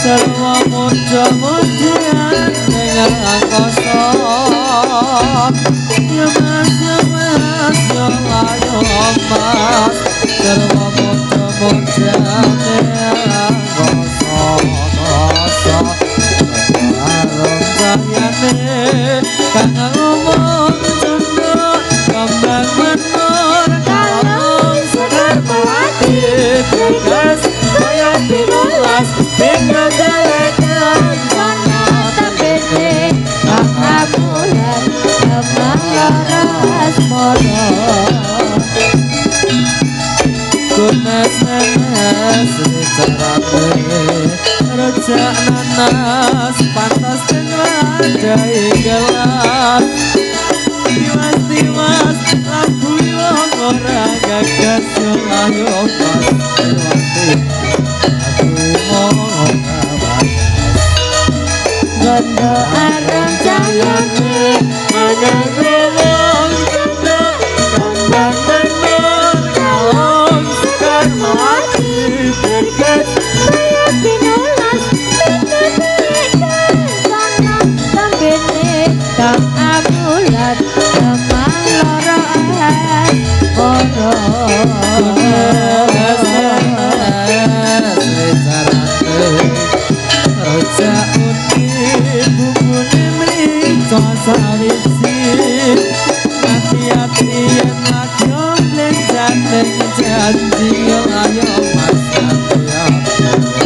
Jarwa muda-mudian ning angkasa. Ya mas ya mas ya layo mas. Jarwa muda-mudian ning angkasa. Angkasa arum cahayane kang ngomong cendha kembang menur kalung sekar melati bergas kaya pinulas pindho delekan Sono tembene kang amulan kembang lara asmara. Kunes-nes carane rojak nanas pantas den wadhahi gelas. Tiwas-tiwas lagu wong ora gagas yo layo mas. Tiwas-tiwas lagu wong ora gagas. Gondo arum cahayane Manganggo wong cendha kembang menur kalung sekar melati bergas kaya pinulas pindho delekan. Sono tembene kang amulan kembang lara asmara. Rojak uti bumbune mrica sawiji. Ati-ati yen lagi blenjane janji ayo mas. Ati-ati